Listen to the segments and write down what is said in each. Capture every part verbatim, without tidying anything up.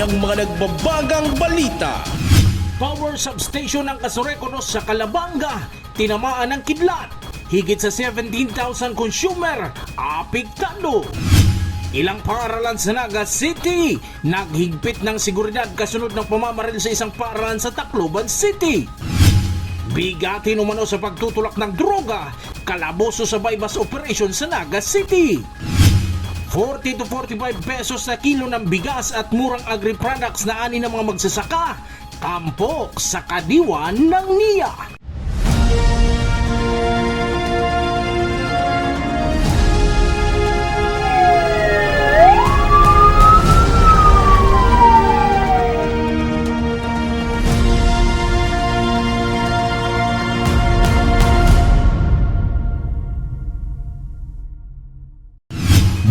Ang mga nagbabagang balita. Power substation ng Casureco dos sa Calabanga, tinamaan ng kidlat. Higit sa seventeen thousand consumer apektado. Ilang paaralan sa Naga City, naghigpit ng seguridad kasunod ng pamamaril sa isang paaralan sa Tacloban City. Bigatin umano sa pagtutulak ng droga, kalaboso sa buy-bust operation sa Naga City. Forty to forty-five pesos sa kilo ng bigas at murang agri-products na ani ng mga magsasaka, tampok sa kadiwa ng niya.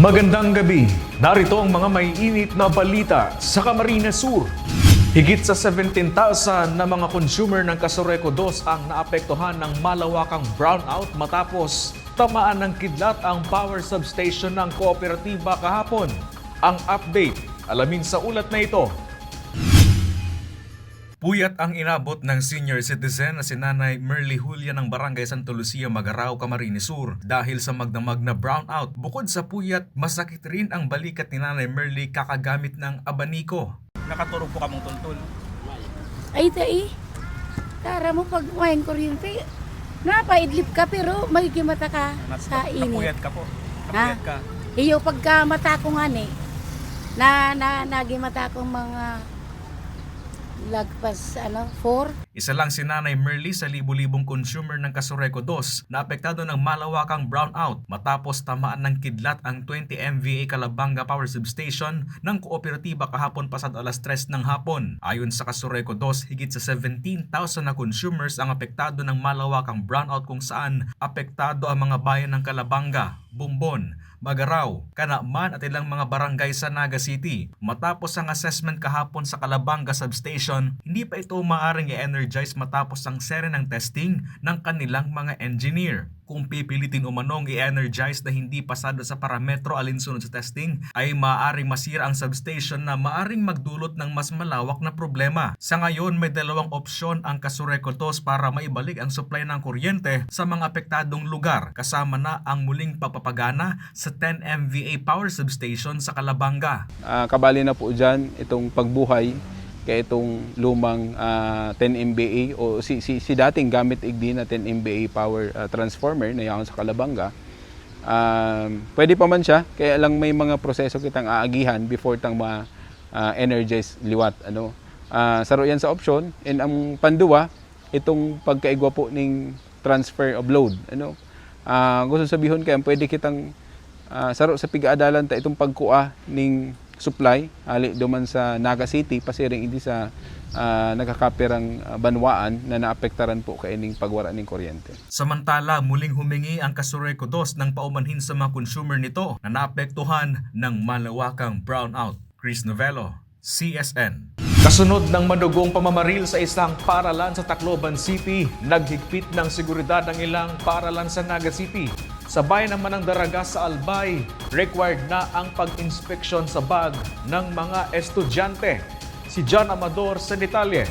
Magandang gabi. Narito ang mga maiinit na balita sa Camarines Sur. Higit sa seventeen thousand na mga consumer ng Casureco dos ang naapektuhan ng malawakang brownout matapos tamaan ng kidlat ang power substation ng kooperatiba kahapon. Ang update, alamin sa ulat na ito. Puyat ang inabot ng senior citizen na si Nanay Merly Julia ng Barangay Santa Lucia, Magarao, Camarines Sur dahil sa magdamag na brownout. Bukod sa puyat, masakit rin ang balikat ni Nanay Merly kakagamit ng abaniko. Nakaturog po kamong tultol. Ay, dai. Tara mo, pag mayang kuryente, napaidlip ka, pero magigimata ka Nas- sa init. Napuyat ka po. Ha? Napuyat ka. Iyo, pagka mata ko nga ni, na, na, nagimata akong mga lagpas, ano, four. Isa lang si Nanay Merly sa libo-libong consumer ng Casureco dos na apektado ng malawakang brownout matapos tamaan ng kidlat ang twenty M V A Calabanga Power Substation ng kooperatiba kahapon pasado alas tres ng hapon. Ayon sa Casureco dos, higit sa seventeen thousand na consumers ang apektado ng malawakang brownout kung saan apektado ang mga bayan ng Calabanga, Bombon, Magarao, Canaman at ilang mga barangay sa Naga City. Matapos ang assessment kahapon sa Calabanga Substation, hindi pa ito maaring i-energize matapos ang sere ng testing ng kanilang mga engineer. Kung pipilitin umanong i-energize na hindi pasado sa parametro alinsunod sa testing, ay maaaring masira ang substation na maaaring magdulot ng mas malawak na problema. Sa ngayon, may dalawang opsyon ang Casureco dos para maibalik ang supply ng kuryente sa mga apektadong lugar, kasama na ang muling pagpapagana sa ten M V A power substation sa Calabanga. Ah, kabali na po dyan itong pagbuhay kay itong lumang, ah, ten M V A o si, si, si dating gamit igdi na ten M V A power, ah, transformer na yaon sa Calabanga. Um, pwede pa man siya, kaya lang may mga proseso kitang aagihan before tang ma, ah, energize liwat, ano. Ah, saro yan sa opsyon. And ang panduwa, itong pagkaigwa po ning transfer of load, ano. Ah, gusto sabihon kaya pwede kitang, ah, saro sa pigaadalan ta itong pagkua ning supply hali duman sa Naga City pasiring idi sa, ah, nagkakapirang, ah, banwaan na naapektaran po kaining pagwara ning kuryente. Samantala, muling humingi ang Casureco dos ng paumanhin sa mga consumer nito na naapektuhan ng malawakang brownout. Chris Novello, C S N. Kasunod ng madugong pamamaril sa isang paaralan sa Tacloban City, naghigpit ng seguridad ang ilang paaralan sa Naga City. Sabay naman ng Daraga sa Albay, required na ang pag-inspeksyon sa bag ng mga estudyante. Si John Amador sa detalye.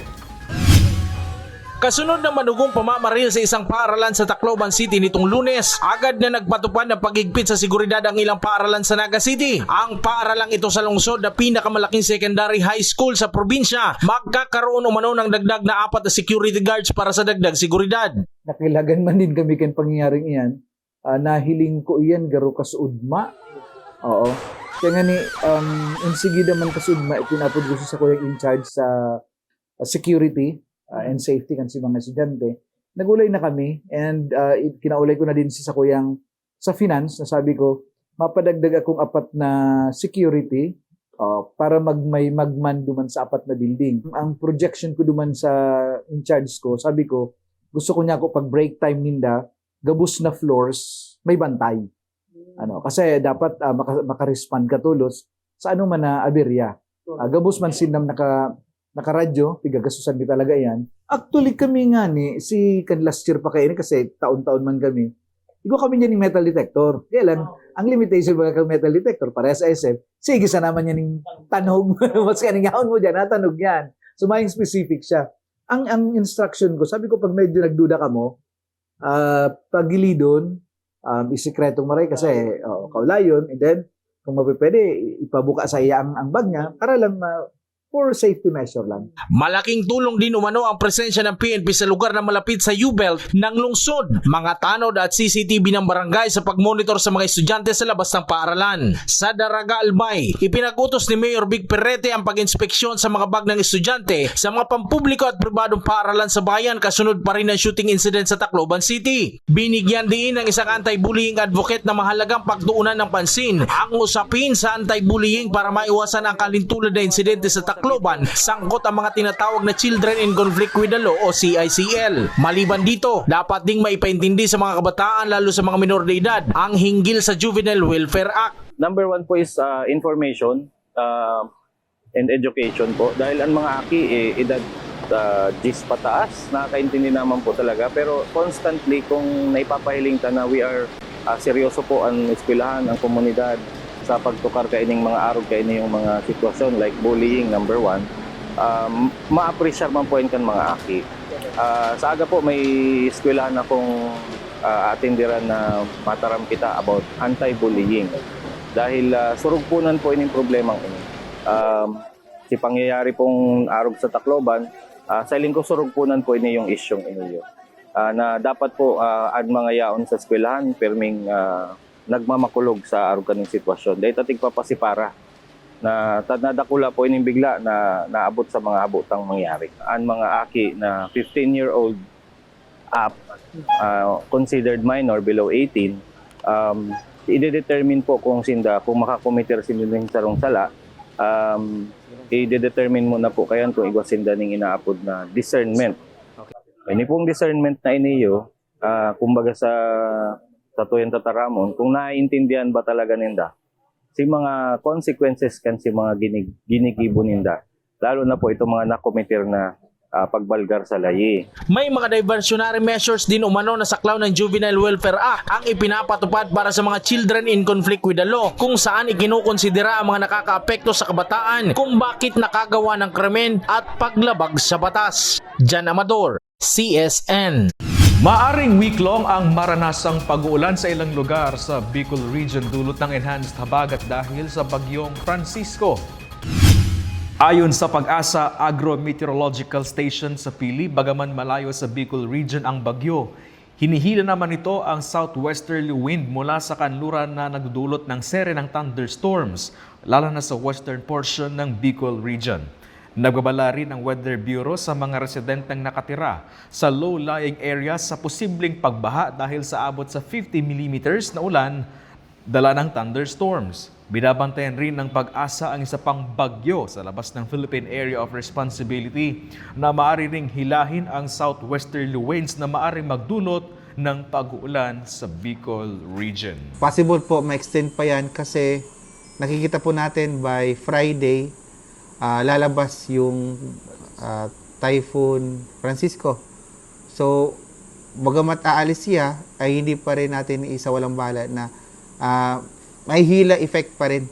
Kasunod ng madugong pamamaril sa isang paaralan sa Tacloban City nitong Lunes, agad na nagpatupad ng paghigpit sa seguridad ang ilang paaralan sa Naga City. Ang paaralang ito sa lungsod na pinakamalaking secondary high school sa probinsya, magkakaroon umano ng dagdag na apat na security guards para sa dagdag seguridad. Nakilagan man din kami kan pangyayaring iyan. Ah, nahiling ko iyan garo kasuudma. Oo. Kaya nga ni, um, insigida man kasuudma, itinapod ko sa sakuyang in charge sa, ah, security, ah, and safety kan si mga estudyante. Nagulay na kami and, ah, i-, kinaulay ko na din si sakuyang sa finance na sabi ko, "Mapadagdag akong apat na security, ah, para mag-, may magman duman sa apat na building." Ang projection ko duman sa in charge ko, sabi ko, "Gusto ko niya ako pag break time ninda, gabos na floors, may bantay." Ano, kasi dapat, ah, maka-, maka-respond ka tolos sa ano man na aberya. Ah, gabos man sindang naka-, nakaradyo, pigagasusan mi talaga iyan. Actually, kami ngani, si kan last year pa kaini, kasi taon-taon man kami, Igwa kami dyan yung metal detector. Kaya lang, ang limitation baga kan metal detector, parehas sa S M, sige sa naman yan yung tanog. Mas kaningahon mo dyan, natanog yan. So, may specific siya. Ang, ang instruction ko, sabi ko, pag medyo nagduda ka mo, ah, pagilidon, um, isikretong maray kasi, oh, kaulayon, and then, kung mapipwede, ipabuka sa iya ang, ang bag niya para lang ma-, for safety measure lang. Malaking tulong din umano ang presensya ng P N P sa lugar na malapit sa U-Belt ng lungsod. Mga tanod at C C T V ng barangay sa pagmonitor sa mga estudyante sa labas ng paaralan. Sa Daraga, Albay, ipinag-utos ni Mayor Vic Perrete ang pag-inspeksyon sa mga bag ng estudyante sa mga pampubliko at pribadong paaralan sa bayan kasunod pa rin ng shooting incident sa Tacloban City. Binigyan din ng isang anti-bullying advocate na mahalagang pagtuunan ng pansin ang usapin sa anti-bullying para maiwasan ang kalintulan na insidente sa Tacloban sangkot ang mga tinatawag na Children in Conflict with the Law o C I C L. Maliban dito, dapat ding maipaintindi sa mga kabataan, lalo sa mga minor de edad, ang hinggil sa Juvenile Welfare Act. Number one po is uh, information uh, and education po. Dahil ang mga aki, eh, edad uh, diyes pataas, nakakaintindi naman po talaga. Pero constantly, kung naipapahiling ta na we are uh, seryoso po ang eskwelahan, ang komunidad, sa pagtukar kaining mga arog kaini yung mga sitwasyon like bullying, number one, um, ma-appreciate man po yun kan mga aki. Uh, sa aga po, may eskwelahan akong uh, atindiran na mataram kita about anti-bullying. Dahil uh, surugpunan po ining problemang ini. Um, si pangyayari pong arog sa Tacloban, uh, sa lingkod surugpunan po ini yung isyong iniyo. Uh, na dapat po uh, ang mga yaon sa eskwelahan, pirming uh, nagmamakulog sa arog kaning sitwasyon. Dahil tatig papasipara na nadakula po ining bigla na naabot sa mga habutang mangyari. Ang mga aki na fifteen-year-old up, uh, considered minor below eighteen, um, i-determine po kung sinda, kung makakometer sinda ng sarong sala, um, i-determine mo na po kayan kung igwa sinda ning inaapod na discernment. Ini pong discernment na iniyo, uh, kumbaga sa sa tuyang tataramon, kung naiintindihan ba talaga ninda si mga consequences kan si mga ginig, ginigibo ninda, lalo na po itong mga nakometer na uh, pagbalgar sa layi. May mga diversionary measures din umano na saklaw ng Juvenile Welfare Act ang ipinapatupad para sa mga children in conflict with the law, kung saan ikinukonsidera ang mga nakakaapekto sa kabataan kung bakit nakagawa ng krimen at paglabag sa batas. Jan Amador, C S N. Maaring week-long ang maranasang pag-uulan sa ilang lugar sa Bicol Region dulot ng enhanced habagat dahil sa Bagyong Francisco. Ayon sa PAGASA Agro-Meteorological Station sa Pili, bagaman malayo sa Bicol Region ang bagyo, hinihila naman nito ang southwesterly wind mula sa kanluran na nagdudulot ng sere ng thunderstorms, lalo na sa western portion ng Bicol Region. Nagbabala rin ang Weather Bureau sa mga residenteng nakatira sa low-lying areas sa posibleng pagbaha dahil sa abot sa fifty millimeters na ulan dala ng thunderstorms. Binabantayan rin ng PAGASA ang isa pang bagyo sa labas ng Philippine Area of Responsibility na maaari ring hilahin ang southwesterly winds na maaring magdulot ng pag-uulan sa Bicol Region. Possible po ma-extend pa yan kasi nakikita po natin by Friday, ah, lalabas yung ah, Typhoon Francisco. So, bagamat aalis siya, ay hindi pa rin natin isawalang-bahala na ah, may hila effect pa rin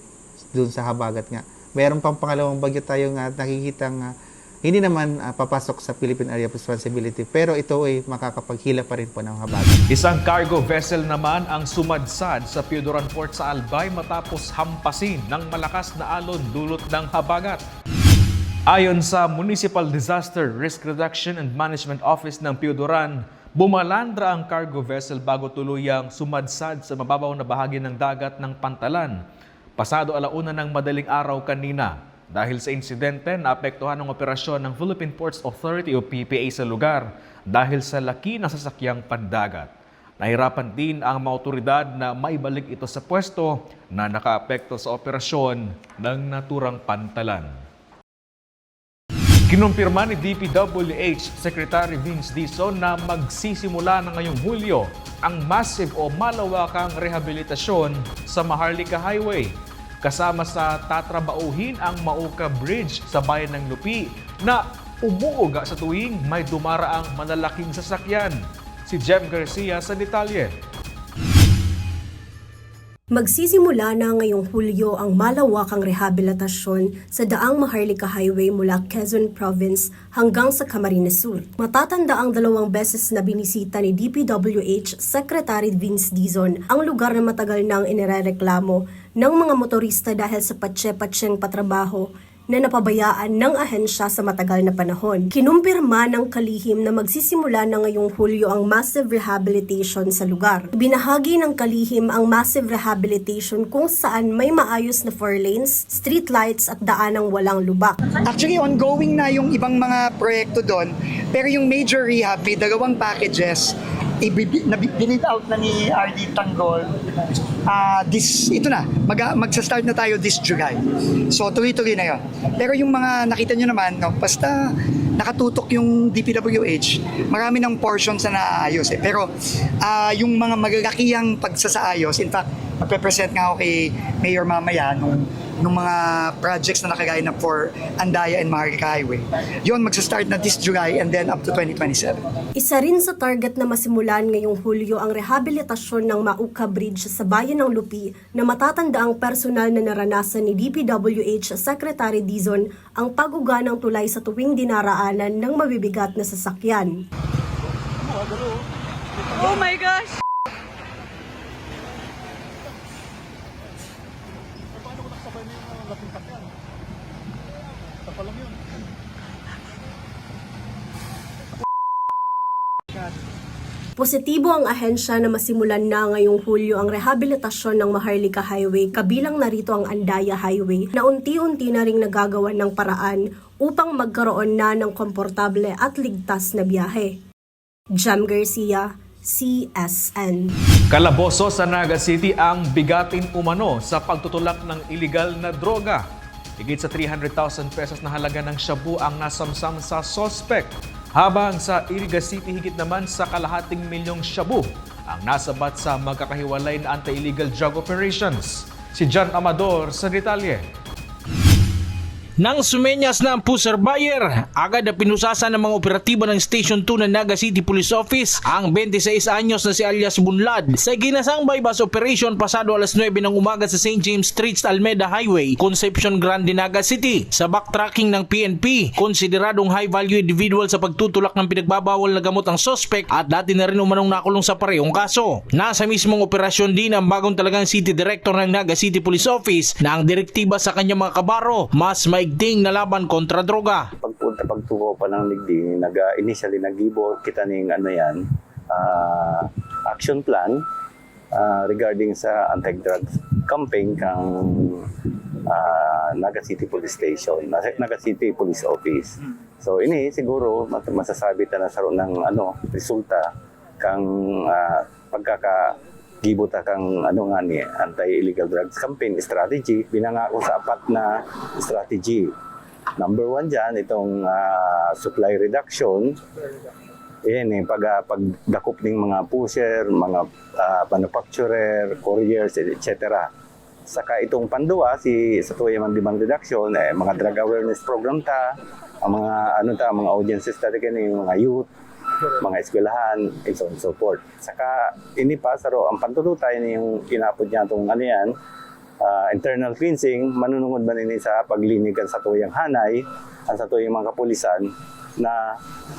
dun sa habagat nga. Meron pang pangalawang bagyo tayo nga nakikita nga hindi naman ah, papasok sa Philippine Area of Responsibility, pero ito ay makakapaghila pa rin po ng habagat. Isang cargo vessel naman ang sumadsad sa Pioduran Port sa Albay matapos hampasin ng malakas na alon dulot ng habagat. Ayon sa Municipal Disaster Risk Reduction and Management Office ng Pioduran, bumalandra ang cargo vessel bago tuluyang sumadsad sa mababaw na bahagi ng dagat ng Pantalan, pasado ala una ng madaling araw kanina. Dahil sa insidente, naapektuhan ang operasyon ng Philippine Ports Authority o P P A sa lugar dahil sa laki ng sasakyang pandagat. Nahirapan din ang mga otoridad na maibalik ito sa pwesto na nakaapekto sa operasyon ng naturang pantalan. Kinumpirma ni D P W H Secretary Vince Dizon na magsisimula na ngayong Hulyo ang massive o malawakang rehabilitasyon sa Maharlika Highway, kasama sa tatrabauhin ang Mauka Bridge sa Bayan ng Lupi na umuuga sa tuwing may dumaraang malalaking sasakyan. Si Jem Garcia sa detalye. Magsisimula na ngayong Hulyo ang malawakang rehabilitasyon sa daang Maharlika Highway mula Quezon Province hanggang sa Camarines Sur. Matatanda ang dalawang beses na binisita ni D P W H Secretary Vince Dizon ang lugar na matagal nang inirereklamo ng mga motorista dahil sa patse-patseng patrabaho na napabayaan ng ahensya sa matagal na panahon. Kinumpirma ng kalihim na magsisimula na ngayong Hulyo ang massive rehabilitation sa lugar. Ibinahagi ng kalihim ang massive rehabilitation kung saan may maayos na four lanes, street lights at daanang walang lubak. Actually, ongoing na yung ibang mga proyekto doon. Pero yung major rehab, may dalawang packages. Ibibi, na, binid out na ni R D Tanggol. Ah, this, ito na, mag, magsa-start na tayo this July. So, tuloy-tuloy na yon. Pero yung mga nakita nyo naman, no, basta nakatutok yung D P W H, marami ng portions na naayos eh. Pero ah, yung mga malalakihang pagsasaayos, in fact, magpe-present nga ako kay Mayor mamaya nung, nung mga projects na nakagaya na for Andaya and Maharlika Highway. Yun, magsa-start na this July and then up to twenty twenty-seven. Isa rin sa target na masimulan ngayong Hulyo ang rehabilitasyon ng Mauka Bridge sa Bayan ng Lupi na matatanda ang personal na naranasan ni D P W H Secretary Dizon ang pag-uga ng tulay sa tuwing dinaraanan ng mabibigat na sasakyan. Oh my gosh! Positibo ang ahensya na masimulan na ngayong Hulyo ang rehabilitasyon ng Maharlika Highway, kabilang na rito ang Andaya Highway, na unti-unti na ring nagagawan ng paraan upang magkaroon na ng komportable at ligtas na biyahe. Jam Garcia, C S N. Kalaboso sa Naga City ang bigatin umano sa pagtutulak ng iligal na droga. Higit sa three hundred thousand pesos na halaga ng shabu ang nasamsam sa suspect, habang sa Iriga City higit naman sa kalahating milyong shabu ang nasabat sa magkakahiwalay na anti-illegal drug operations. Si John Amador sa detalye. Nang sumenyas na ang pusher buyer, agad na pinusasan ng mga operatiba ng Station two ng Naga City Police Office ang twenty-six anyos na si alias Bunlad. Sa ginasang buy-bust operation pasado alas nuebe ng umaga sa Saint James Street, Almeda Highway, Concepcion Grande, Naga City. Sa backtracking ng P N P, konsideradong high-value individual sa pagtutulak ng pinagbabawal na gamot ang suspect at dati na rin umanong nakulong sa parehong kaso. Nasa mismong operasyon din ang bagong talagang City Director ng Naga City Police Office na ang direktiba sa kanyang mga kabaro, mas maigting na laban kontra droga. Pagpunta pagtukaw pa ng ligdi, nag, ah, initially naggibo kita ning ano yan, ah, action plan, ah, regarding sa anti-drug campaign kang, ah, Naga City Police Station, Naga City Police Office. So ini siguro mas-, masasabi ta na saro ng ano, resulta kang, ah, pagkakagibo ta kang ano nga ni anti-illegal drugs campaign strategy, binanga ko sa apat na strategy. Number one dyan, itong, ah, supply reduction. Yan eh, pag, ah, pagdakop ng mga pusher, mga, ah, manufacturer, couriers, et cetera. Saka itong pandua, si sa tuya man demand reduction, eh, mga drug awareness program ta, ang mga ano ta, mga audiences ta, yung mga youth, mga eskwelahan, and so on and so forth. Saka ini pa, saro ang pantulutan, yung inapod niya itong ano yan, ah, internal cleansing, manunungod man ini sa paglinig kan satuyang hanay, ang satuyang mga kapulisan, na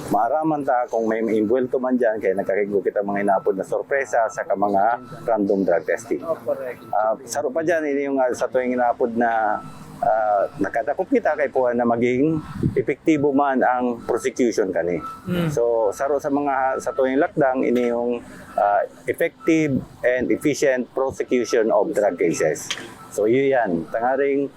maaraman ta kung may maimbwelto man dyan, kaya nagkakigbo kita mga inapod na sorpresa sa ka mga random drug testing. Ah, saro pa dyan, ini yung ah, satuyang inapod na ah, nakadakop kita kay puwa na maging epektibo man ang prosecution kani. So, saro sa mga satuyang lakdang, ini yung ah, effective and efficient prosecution of drug cases. So, iyo yan. Tangaring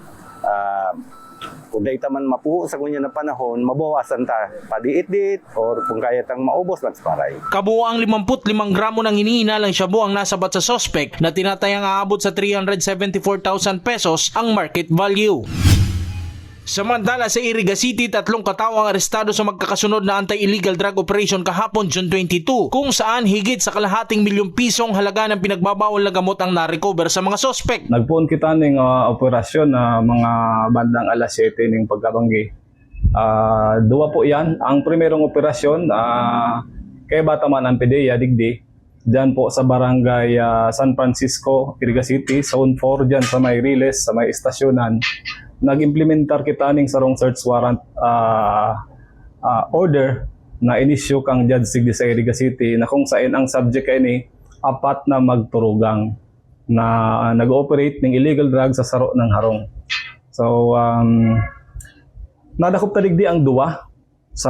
ah, kung dai ta man mapuho sa ngunyan na panahon, mabawasan ta. Padiit-diit or kung kaya tang maubos, magsaparay. Kabuoang limampu't limang gramo ng hinihinalang shabu ang nasabat sa suspect na tinatayang aabot sa three hundred seventy-four thousand pesos ang market value. Samantala, sa Iriga City, tatlong katao ang arestado sa magkakasunod na anti-illegal drug operation kahapon, June twenty-two, kung saan higit sa kalahating milyong pisong halaga ng pinagbabawal na gamot ang na-recover sa mga suspect. Nagpoon kita ning ah, operasyon na mga bandang alas siyete ning pagkabanggi. Ah, duwa po yan. Ang primerong operasyon, ah, kay bata man ang PDEA digdi, Diyan po sa barangay, ah, San Francisco, Iriga City, Zone four, diyan sa may Riles, sa may estasyonan, nag-implementar kita ning sarong search warrant, ah, ah, order na inisyu kang Judge Sigdi sa Iriga City, na kung saen ang subject kaini apat na magturugang na nag-ooperate ning illegal drugs sa saro ng harong. So, um, nadakop ta digdi ang duwa sa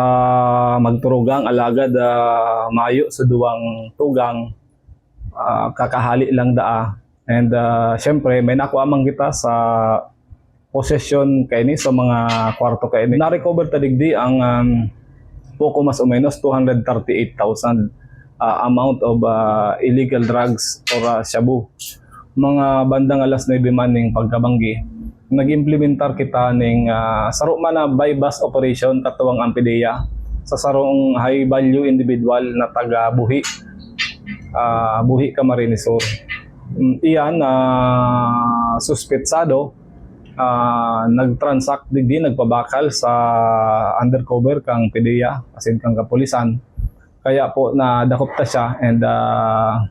magturugang, alagad, ah, mayo sa duwang tugang, ah, kakahali lang daa. And, ah, syempre, may nakuha man kita sa possession kaini, sa mga kwarto kaini. Na-recover ta digdi ang, um, poko mas o menos two hundred thirty-eight thousand, ah, amount of, ah, illegal drugs or, ah, shabu. Mga bandang alas nuebe man ning pagkabanggi, nag-implementar kita ning, ah, saro man na buy-bust operation katuwang ang PDEA sa sarong high value individual na taga Buhi, ah, Buhi, Camarines Sur. Mm, iyan, ah, suspetsado, ah, nag-transact digdi, nagpabakal sa undercover kang PDEA, asin kang kapulisan. Kaya po, nadakop ta siya and, ah,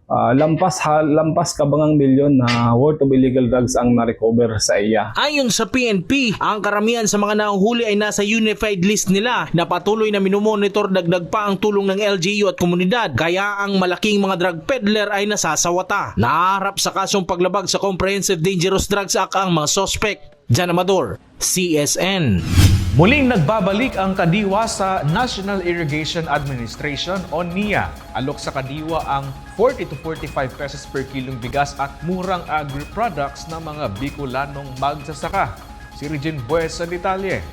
ah, lampas ha-, lampas kabangang milyon na worth of illegal drugs ang na-recover sa iya. Ayon sa P N P, ang karamihan sa mga nahuhuli ay nasa unified list nila na patuloy na minomonitor, dagdag pa ang tulong ng L G U at komunidad. Kaya ang malaking mga drug peddler ay nasasawata. Naharap sa kasong paglabag sa Comprehensive Dangerous Drugs Act ang mga suspek. Jan Amador, C S N. Muling nagbabalik ang kadiwa sa National Irrigation Administration o NIA. Alok sa kadiwa ang forty to forty-five pesos per kilong bigas at murang agri-products ng mga Bicolanong magsasaka. Si Regine Bues sa detalye.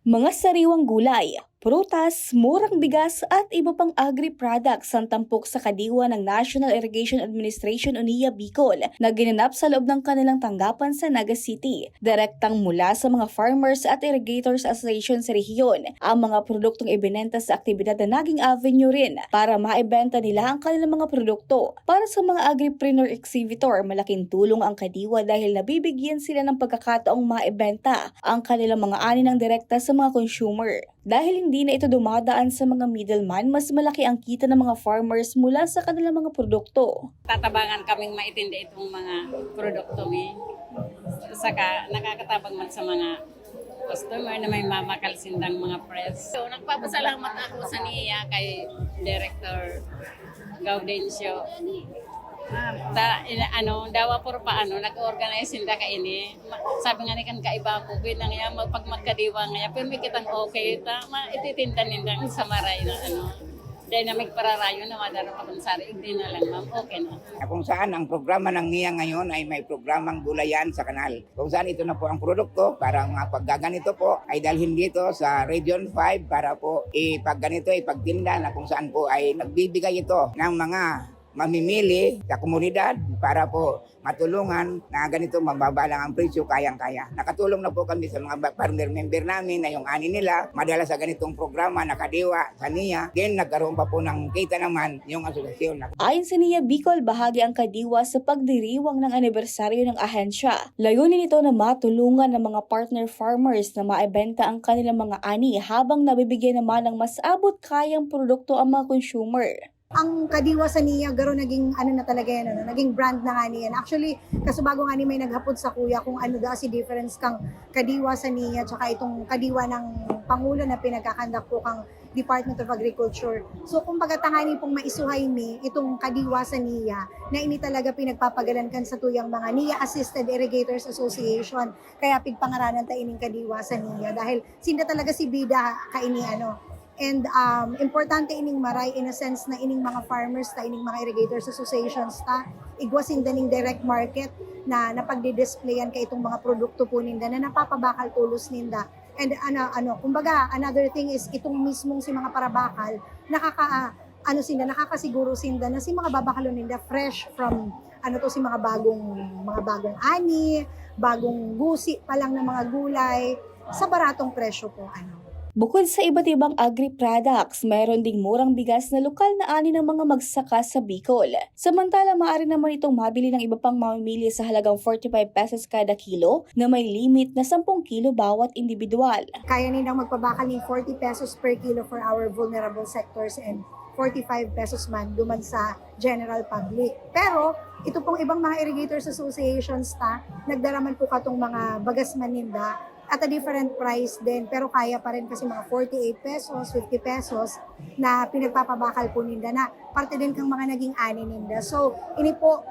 Mga sariwang gulay, prutas, murang bigas at iba pang agri-products ang tampok sa kadiwa ng National Irrigation Administration o NIA Bicol na ginanap sa loob ng kanilang tanggapan sa Naga City. Direktang mula sa mga farmers at irrigators association sa rehiyon ang mga produktong ibinenta sa aktibidad na naging avenue rin para maibenta nila ang kanilang mga produkto. Para sa mga agripreneur exhibitor, malaking tulong ang kadiwa dahil nabibigyan sila ng pagkakataong maibenta ang kanilang mga ani ng direkta sa mga consumer. Dahil hindi na ito dumadaan sa mga middleman, mas malaki ang kita ng mga farmers mula sa kanilang mga produkto. Tatabangan kaming maitinda itong mga produkto mi. Saka nakakatabang man sa mga customer na may mamakal sindang mga press. So, nagpapasalamat ako sa NIA kay Director Gaudencio. Ah, ta, ina-, ano, dawa por pa, ano, nag-organize sinda kaini. Ma-, sabi nga ni kan kaiba ko, "Pwede na nga, mag-, pag magkadiwa nga, pero may kitang okay, ta, ma-, ititinda ninda sa maray na, ano, dahil na may pararayo na madara pa kung sari, hindi na lang, ma'am, okay na." Na kung saan ang programa ng NIA ngayon ay may programang gulayan sa kanal. Kung saan ito na po ang produkto para mga paggaganito po ay dalhin dito sa Region five para po ipagganito, ipagtinda na kung saan po ay nagbibigay ito ng mga mamimili sa komunidad para po matulungan na ganito mababa lang ang presyo, kayang-kaya. Nakatulong na po kami sa mga ba-, partner member namin na yung ani nila madala sa ganitong programa, nakadiwa sa NIA. Then nagkaroon pa po ng kita naman yung asosasyon. Ayon sa NIA Bicol, bahagi ang kadiwa sa pagdiriwang ng anibersaryo ng ahensya. Layunin nito na matulungan ng mga partner farmers na maibenta ang kanilang mga ani habang nabibigyan naman ng mas abot kayang produkto ang mga consumer. Ang kadiwa sa NIA, garo naging ano na talaga yan, ano, naging brand na nga niyan. Actually, kasubago nga ni may naghapot sa kuya kung ano daw si difference kang kadiwa sa NIA tsaka itong kadiwa ng Pangulo na pinagkakandak po kang Department of Agriculture. So, kumbaga, tangani pong maisuhay mi itong kadiwa sa NIA na ini talaga pinagpapagalan kan satuyang mga NIA Assisted Irrigators Association. Kaya pigpangaranan ta ining kadiwa sa NIA dahil sinda talaga si bida kaini, ano. And, um, importante ining maray in a sense na ining mga farmers ta, ining mga irrigators associations ta, igwa sinda ning direct market na napagdidisplayan ka itong mga produkto po ninda na napapabakal tolos ninda. And ano, ano, kumbaga, another thing is itong mismong si mga parabakal, nakaka-, ano sinda, nakakasiguro sinda na si mga babakalon ninda fresh from, ano to, si mga bagong, mga bagong ani, bagong gusi pa lang ng mga gulay, sa baratong presyo po, ano. Bukod sa iba't ibang agri-products, meron ding murang bigas na lokal na ani ng mga magsaka sa Bicol. Samantala, maaari naman itong mabili ng iba pang mamimili sa halagang forty-five pesos kada kilo na may limit na sampung kilo bawat indibidwal. Kaya nindang magpabakal ning forty pesos per kilo for our vulnerable sectors and forty-five pesos man duman sa general public. Pero ito pong ibang mga irrigators associations ta, nagdara man po katong mga bagas man ninda at a different price din, pero kaya pa rin kasi mga forty-eight pesos, fifty pesos na pinagpapabakal po ninda na parte din kang mga naging ani ninda. So, ini po,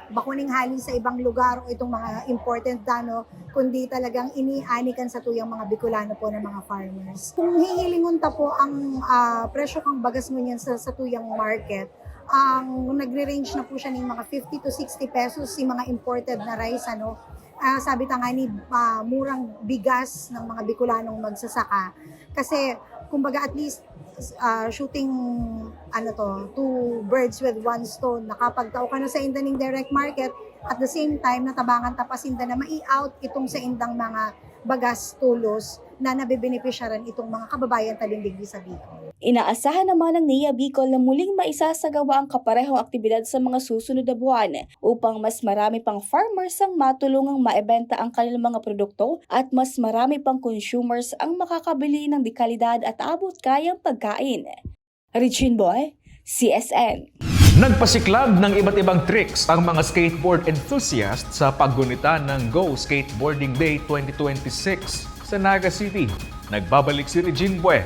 bako ning hali sa ibang lugar o itong mga imported dano, kundi talagang iniani kan satuyang mga Bicolano po na mga farmers. Kung hihilingon ta po ang, ah, presyo kang bagas ngunyan sa satuyang market, ang nagre-range na po siya ning mga fifty to sixty pesos, yung mga imported na rice, ano. Ah, sabi ta nga ni, ah, murang bigas ng mga Bicolanong magsasaka. Kasi, kumbaga, at least, ah, shooting, ano to, two birds with one stone. Nakapagtao ka na sa inda ning direct market, at the same time, natabangan ta pa sinda na mai-out itong sa indang mga bagas tolos na nabebenepisyaran itong mga kababayan ta digdi sa Bicol. Inaasahan naman ng N I A Bicol na muling maisasagawa ang kaparehong aktibidad sa mga susunod na buwan upang mas marami pang farmers ang matulungang maibenta ang kanilang mga produkto at mas marami pang consumers ang makakabili ng dekalidad at abot-kayang pagkain. Richin Boy, C S N. Nagpasiklab ng iba't ibang tricks ang mga skateboard enthusiast sa paggunita ng Go Skateboarding Day twenty twenty-six sa Naga City. Nagbabalik si Regine Bue.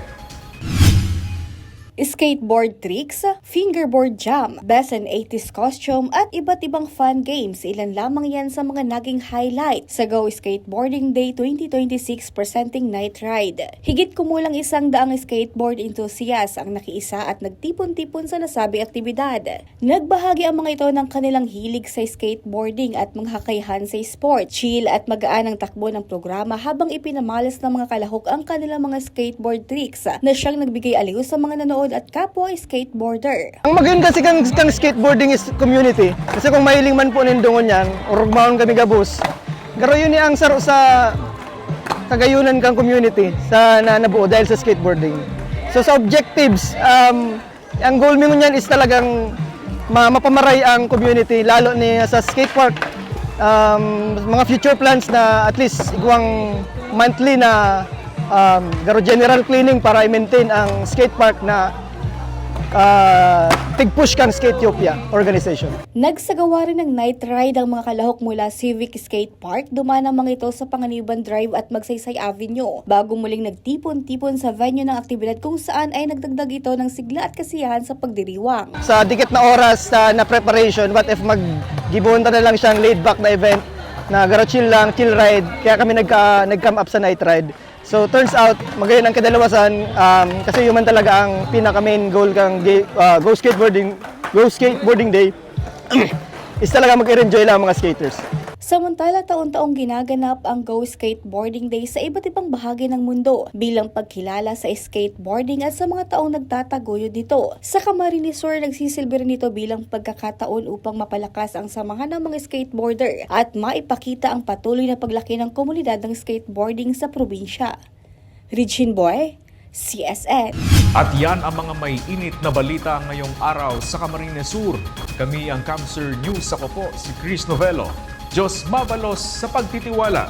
Skateboard tricks, fingerboard jump, best and eighties costume at iba't ibang fun games, ilan lamang yan sa mga naging highlight sa Go Skateboarding Day twenty twenty-six presenting Night Ride. Higit kumulang isang daang skateboard enthusiast ang nakiisa at nagtipon-tipon sa nasabing aktibidad. Nagbahagi ang mga ito ng kanilang hilig sa skateboarding at mga kakayahan sa sport. Chill at magaan ang takbo ng programa habang ipinamalas ng mga kalahok ang kanilang mga skateboard tricks na siyang nagbigay aliw sa mga nanood at kapwa skateboarder. Ang magayon kasi kang, kang skateboarding is community. Kasi kung mahiling man po nindongon yan, or magmaon kami gabos, garo yun ang saro sa kagayunan kang community sa na nabuo dahil sa skateboarding. So sa objectives, um, ang goal mi ngunyan is talagang ma- mapamaray ang community, lalo ni sa skate park. Um, mga future plans na at least igwang monthly na, um, garo general cleaning para i-maintain ang skate park na, ah, tig-push kan Skatopia organization. Nagsagawa rin ng night ride ang mga kalahok mula Civic Skate Park, duman ang mga ito sa Panganiban Drive at Magsaysay Avenue, bago muling nagtipon-tipon sa venue ng aktibidad kung saan ay nagdagdag ito ng sigla at kasiyahan sa pagdiriwang. Sa dikit na oras, ah, na preparation, what if maggibohon ta na lang siyang laid back na event na garo chill lang, chill ride. Kaya kami nagka, nag-come up sa night ride. So turns out, magayon ang kadalawasan, um, kasi yun man talaga ang pinaka main goal kang ga- ah, Go Skateboarding, Go Skateboarding Day is talaga mag-enjoy lang ang mga skaters. Samantala, taon-taong ginaganap ang Go Skateboarding Day sa iba't ibang bahagi ng mundo bilang pagkilala sa skateboarding at sa mga taong nagtataguyod nito. Sa Camarines Sur, nagsisilbi rin ito bilang pagkakataon upang mapalakas ang samahan ng mga skateboarder at maipakita ang patuloy na paglaki ng komunidad ng skateboarding sa probinsya. Regine Boy, C S N. At yan ang mga may init na balita ngayong araw sa Camarines Sur. Kami ang Camsur News. Ako po si Chris Novelo. Diyos mabalos sa pagtitiwala.